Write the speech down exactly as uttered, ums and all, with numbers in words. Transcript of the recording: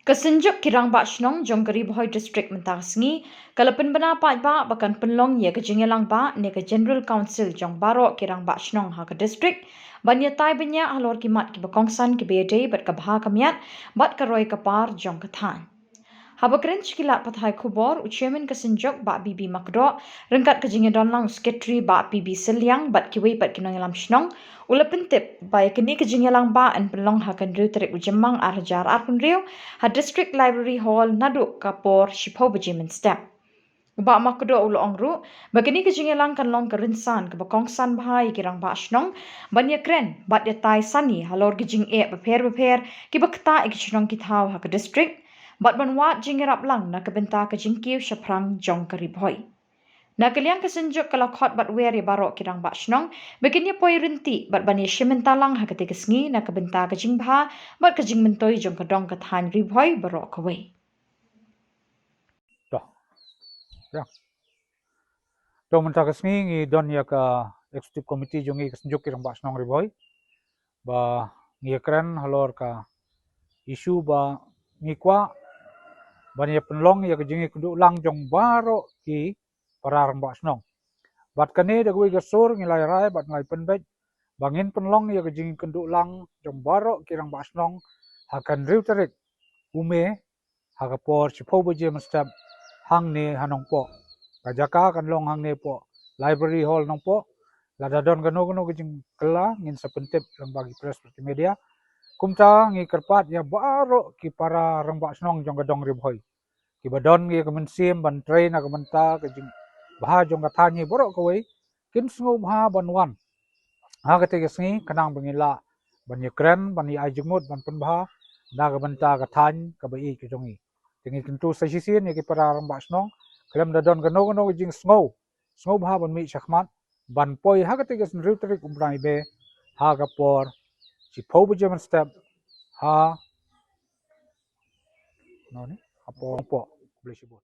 Ka Synjuk ki Rangbah Shnong jong ka Ri Bhoi District mynta ka sngi ka la pynbna paidbah ba kan pynlong ïa ka jingïalang bah ne ka General Council jong baroh ki Rangbah Shnong ha ka district ban ïatai bniah halor ki mat kiba kongsan kiba ïadei bad ka bha ka miat bad ka roi ka par jong ka thaiñ. Haba kren sha ki lad pathai khubor, u Chairman ka Synjuk, Bah B B Makdoh, ryngkat ka jingïadon lang u Secretary, Bah P B Sylliang, bad kiwei pat ki nongïalam shnong, u la pyntip ba ïa kane ka jingïalang bah yn pynlong ha ka hynriew tarik u Jymmang ar hajar arphew hynriew ha District Library Hall naduh ka por shiphew baje mynstep. U Bah Makdoh u la ong ruh ba kane ka jingïalang kan long ka rynsan kaba kongsan bha ïa ki Rangbah Shnong ban ïakren bad ïatai sani halor ki jingeh bapher bapher kiba ktah ïa ki shnong ki thaw ha ka district, bad ban wad jingïarap lang na ka bynta ka jingkiew shaphrang jong ka Ri Bhoi. Na ka liang ka Synjuk ka la khot bad wer ïa baroh ki Rangbah Shnong ba kin ïa poi ryntih bad ban ïa shim bynta lang ha katei ka sngi na ka bynta ka jingbha bad ka jingmyntoi jong ka dong ka thaiñ Ri Bhoi baroh kawei. To. Ya. To, mynta ka sngi ngi don ïa ka Executive Committee jong ngi ka Synjuk ki Rangbah Shnong Ri Bhoi ba ngi ïakren halor ka issue ba ngi kwah ban ïa pynlong ïa ka jingïakynduh lang jong baroh ki para Rangbah Shnong. Bad kane da kawei ka sur ngi la rai bad ngi la pynbeit ba ngin pynlong ïa ka jingïakynduh lang jong baroh ki Rangbah Shnong ha ka hynriew tarik u May ha ka por shiphew baje mynstep hangne ha Nongpoh. Ka jaka kan long hangne poh Library Hall Nongpoh. Lada don kano kano ka jingkylla ngin sa pyntip lyngba ki press bad ki media. Kumta ngi kyrpad ïa baroh ki para Rangbah Shnong jong ka dong Ri Bhoi kiba don ïa ka mynsiem ban trei na ka bynta ka jingbha jong ka thaiñ hi baroh kawei, kin sngewbha ban wan ha katei ka sngi khnang ba ngin lah ban ïakren, ban ïa ai jingmut, ban pynbha na ka bynta ka thaiñ kaba ïeit ka jong ngi. Te ngi kyntu sa shisien ïa ki para Rangbah Shnong, khlem da don kano kano ka jingsngew, sngewbha ban mih shakhmat ban poi ha katei ka hynriew tarik u bnai May ha ka por shiphew baje mynstep ha, no ni, ha por Nongpoh. Khublei shibun.